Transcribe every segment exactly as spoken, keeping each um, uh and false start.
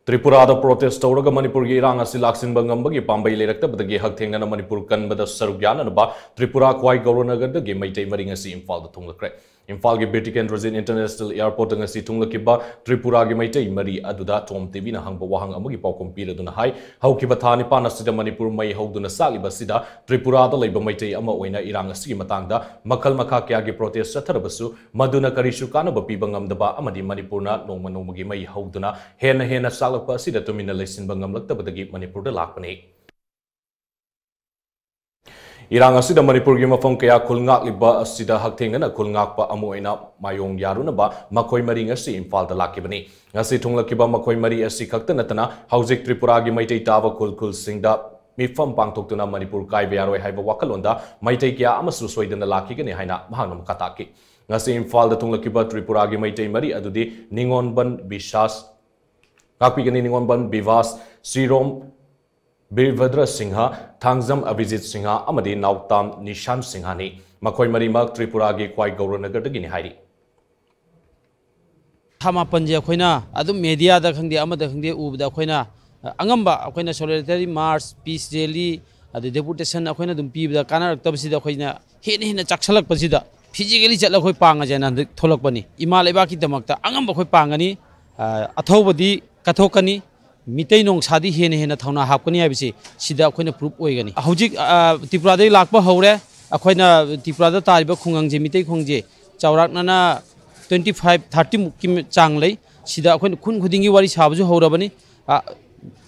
ꯇ꯭ꯔꯤꯄꯨꯔꯥꯗ protest ꯇꯧꯔꯒ ꯃꯅꯤꯄꯨꯔꯒꯤ ꯏꯔꯥꯡ ꯑꯁꯤ ꯂꯥꯛꯁꯤꯟꯕ ꯉꯝꯕꯒꯤ ꯄꯥꯝꯕꯩ ꯂꯩꯔꯛꯇꯕꯗꯒꯤ ꯍꯛꯊꯦꯡꯅꯅ ꯃꯅꯤꯄꯨꯔ ꯀꯟꯕꯗ ꯁꯔꯨꯛ ꯌꯥꯅꯅꯕ ꯇ꯭ꯔꯤꯄꯨꯔꯥ ꯈ꯭ꯋꯥꯏ ꯒꯧꯔꯅꯒꯔꯗꯒꯤ ꯃꯩꯇꯩ ꯃꯔꯤ ꯉꯁꯤ ꯏꯝꯐꯥꯜꯗ ꯊꯨꯡꯂꯈ꯭ꯔꯦ꯫ ꯏꯝꯐꯥꯜꯒꯤ ꯕꯤꯔ ꯇꯤꯀꯦꯟꯗ꯭ꯔꯖꯤꯠ ꯏꯟꯇꯔꯅꯦꯁꯅꯦꯜ ꯑꯦꯌꯔꯄꯣꯔꯠꯇ ꯉꯁꯤ ꯊꯨꯡꯂꯛꯈꯤꯕ ꯇ꯭ꯔꯤꯄꯨꯔꯥꯒꯤ ꯃꯩꯇꯩ ꯃꯔꯤ ꯑꯗꯨꯗ ꯇꯣꯝ ꯇꯤꯚꯤꯅ ꯍꯪꯕ ꯋꯥꯍꯪ ꯑꯃꯒꯤ ꯄꯥꯎꯈꯨꯝ ꯄꯤꯔꯗꯨꯅ ꯍꯥꯏ, ꯍꯧꯈꯤꯕ ꯊꯥ ꯅꯤꯄꯥꯟ ꯑꯁꯤꯗ ꯃꯅꯤꯄꯨꯔ ꯃꯩ ꯍꯧꯗꯨꯅ ꯆꯥꯛꯂꯤꯕ ꯑꯁꯤꯗ ꯇ꯭ꯔꯤꯄꯨꯔꯥꯗ ꯂꯩꯕ ꯃꯩꯇꯩ ꯑꯃ ꯑꯣꯏꯅ ꯏꯔꯥꯡ ꯑꯁꯤꯒꯤ ꯃꯇꯥꯡꯗ ꯃꯈꯜ ꯃꯈꯥ ꯀꯌꯥꯒꯤ ꯄ꯭ꯔꯣꯇꯦꯁ ꯆꯠꯊꯔꯕꯁꯨ ꯃꯗꯨꯅ ꯀꯔꯤꯁꯨ ꯀꯥꯟꯅꯕ ꯄꯤꯕ ꯉꯝꯗꯕ ꯑꯃꯗꯤ ꯃꯅꯤꯄꯨꯔꯅ ꯅꯣꯡꯃ ꯅꯣꯡꯃꯒꯤ ꯃꯩ ꯍꯧꯗꯨꯅ ꯍꯦꯟꯅ ꯍꯦꯟꯅ ꯆꯥꯛꯂꯛꯄ ꯑꯁꯤꯗ ꯇꯨꯃꯤꯟꯅ ꯂꯩꯁꯤꯟꯕ ꯉꯝꯂꯛꯇꯕꯗꯒꯤ ꯃꯅꯤꯄꯨꯔꯗ ꯂꯥꯛꯄꯅꯤ꯫ ꯏꯔꯥꯡ ꯑꯁꯤꯗ ꯃꯅꯤꯄꯨꯔꯒꯤ ꯃꯐꯝ ꯀꯌꯥ ꯈꯨꯜ ꯉꯥꯛꯂꯤꯕ ꯑꯁꯤꯗ ꯍꯛꯊꯦꯡꯅꯅ ꯈꯨꯜ ꯉꯥꯛꯄ ꯑꯃ ꯑꯣꯏꯅ ꯃꯥꯌꯣꯡ ꯌꯥꯔꯨꯅꯕ ꯃꯈꯣꯏ ꯃꯔꯤ ꯉꯁꯤ ꯏꯝꯐꯥꯜꯗ ꯂꯥꯛꯈꯤꯕꯅꯤ꯫ ꯉꯁꯤ ꯊꯨꯡꯂꯛꯈꯤꯕ ꯃꯈꯣꯏ ꯃꯔꯤ ꯑꯁꯤ ꯈꯛꯇ ꯅꯠꯇꯅ ꯍꯧꯖꯤꯛ ꯇ꯭ꯔꯤꯄꯨꯔꯥꯒꯤ ꯃꯩꯇꯩ ꯇꯥꯕ ꯈꯨꯜ ꯈꯨꯜꯁꯤꯡꯗ ꯃꯤꯐꯝ ꯄꯥꯡꯊꯣꯛꯇꯨꯅ ꯃꯅꯤꯄꯨꯔ ꯀꯥꯏꯕ ꯌꯥꯔꯣꯏ ꯍꯥꯏꯕ ꯋꯥꯈꯜꯂꯣꯟꯗ ꯃꯩꯇꯩ ꯀꯌꯥ ꯑꯃꯁꯨ ꯁꯣꯏꯗꯅ ꯂꯥꯛꯈꯤꯒꯅꯤ ꯍꯥꯏꯅ ꯃꯍꯥꯛꯅ ꯃꯈꯥ ꯇꯥꯈꯤ꯫ ꯉꯁꯤ ꯏꯝꯐꯥꯜꯗ ꯊꯨꯡꯂꯛꯈꯤꯕ ꯇ꯭ꯔꯤꯄꯨꯔꯥꯒꯤ ꯃꯩꯇꯩ ꯃꯔꯤ ꯑꯗꯨꯗꯤ ꯅꯤꯉꯣꯟꯕꯟ ꯕꯤꯁꯥꯁ, ꯉꯥꯛꯄꯤꯒꯅꯤ, ꯅꯤꯉꯣꯟꯕꯟ ꯕꯤꯚꯥꯁ, ꯁꯤꯔꯣꯝ ꯕꯤꯔꯚꯗ꯭ꯔ ꯁꯤꯡꯍ, ꯊꯥꯡꯖꯝ ꯑꯚꯤꯖꯤꯠ ꯁꯤꯡꯍ ꯑꯃꯗꯤ ꯅꯥꯎꯇꯥꯝ ꯅꯤꯁꯥꯟ ꯁꯤꯡꯍꯅꯤ꯫ ꯃꯈꯣꯏ ꯃꯔꯤꯃꯛ ꯇ꯭ꯔꯤꯄꯨꯔꯥꯒꯤ ꯈ꯭ꯋꯥꯏ ꯒꯧꯔꯅꯒꯔꯗꯒꯤꯅꯤ ꯍꯥꯏꯔꯤ꯫ ꯊꯥ ꯃꯥꯄꯟꯁꯦ ꯑꯩꯈꯣꯏꯅ ꯑꯗꯨꯝ ꯃꯦꯗꯤꯌꯥꯗ ꯈꯪꯗꯦ, ꯑꯃꯗ ꯈꯪꯗꯦ, ꯎꯕꯗ ꯑꯩꯈꯣꯏꯅ, ꯑ, ꯑꯉꯝꯕ ꯑꯩꯈꯣꯏꯅ solidarity march, peace rally, ꯑꯗꯩ deputation ꯑꯩꯈꯣꯏꯅ ꯑꯗꯨꯝ ꯄꯤꯕꯗ ꯀꯥꯟꯅꯔꯛꯇꯕꯁꯤꯗ ꯑꯩꯈꯣꯏꯅ ꯍꯦꯟꯅ ꯍꯦꯟꯅ ꯆꯥꯛꯁꯜꯂꯛꯄꯁꯤꯗ physically ꯆꯠꯂꯒ ꯑꯩꯈꯣꯏ ꯄꯥꯡꯉꯁꯦꯅ ꯍꯟꯗꯛ ꯊꯣꯛꯂꯛꯄꯅꯤ꯫ ꯏꯃꯥ ꯂꯩꯕꯥꯛꯀꯤꯗꯃꯛꯇ ꯑꯉꯝꯕ ꯑꯩꯈꯣꯏ ꯄꯥꯡꯒꯅꯤ꯫ ꯑ, ꯑꯊꯧꯕꯗꯤ ꯀꯠꯊꯣꯛꯀꯅꯤ꯫ ꯃꯤꯇꯩ ꯅꯣꯡꯁꯥꯗꯤ ꯍꯦꯟꯅ ꯍꯦꯟꯅ ꯊꯧꯅꯥ ꯍꯥꯞꯀꯅꯤ ꯍꯥꯏꯕꯁꯤ ꯁꯤꯗ ꯑꯩꯈꯣꯏꯅ proof ꯑꯣꯏꯒꯅꯤ꯫ ꯍꯧꯖꯤꯛ, ꯑ, ꯇ꯭ꯔꯤꯄꯨꯔꯥꯗꯒꯤ ꯂꯥꯛꯄ ꯍꯧꯔꯦ꯫ ꯑꯩꯈꯣꯏꯅ ꯇ꯭ꯔꯤꯄꯨꯔꯥꯗ ꯇꯥꯔꯤꯕ ꯈꯨꯡꯒꯪꯁꯦ, ꯃꯤꯇꯩ ꯈꯨꯡꯒꯪꯁꯦ ꯆꯥꯎꯔꯥꯛꯅꯅ twenty five, thirty ꯃꯨꯛꯀꯤ ꯆꯥꯡ ꯂꯩ꯫ ꯁꯤꯗ ꯑꯩꯈꯣꯏꯅ ꯈꯨꯟ ꯈꯨꯗꯤꯡꯒꯤ ꯋꯥꯔꯤ ꯁꯥꯕꯁꯨ ꯍꯧꯔꯕꯅꯤ꯫ ꯑ,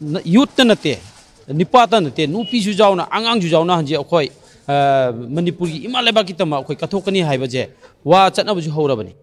ꯅ-, youth ꯇ ꯅꯠꯇꯦ, ꯅꯨꯄꯥꯇ ꯅꯠꯇꯦ, ꯅꯨꯄꯤꯁꯨ ꯌꯥꯎꯅ, ꯑꯉꯥꯡꯁꯨ ꯌꯥꯎꯅ ꯍꯧꯖꯤꯛ ꯑꯩꯈꯣꯏ, ꯑ, ꯃꯅꯤꯄꯨꯔꯒꯤ ꯏꯃꯥ ꯂꯩꯕꯥꯛꯀꯤꯗꯃꯛ ꯑꯩꯈꯣꯏ ꯀꯠꯊꯣꯛꯀꯅꯤ ꯍꯥꯏꯕꯁꯦ ꯋꯥ ꯆꯠꯅꯕꯁꯨ ꯍꯧꯔꯕꯅꯤ꯫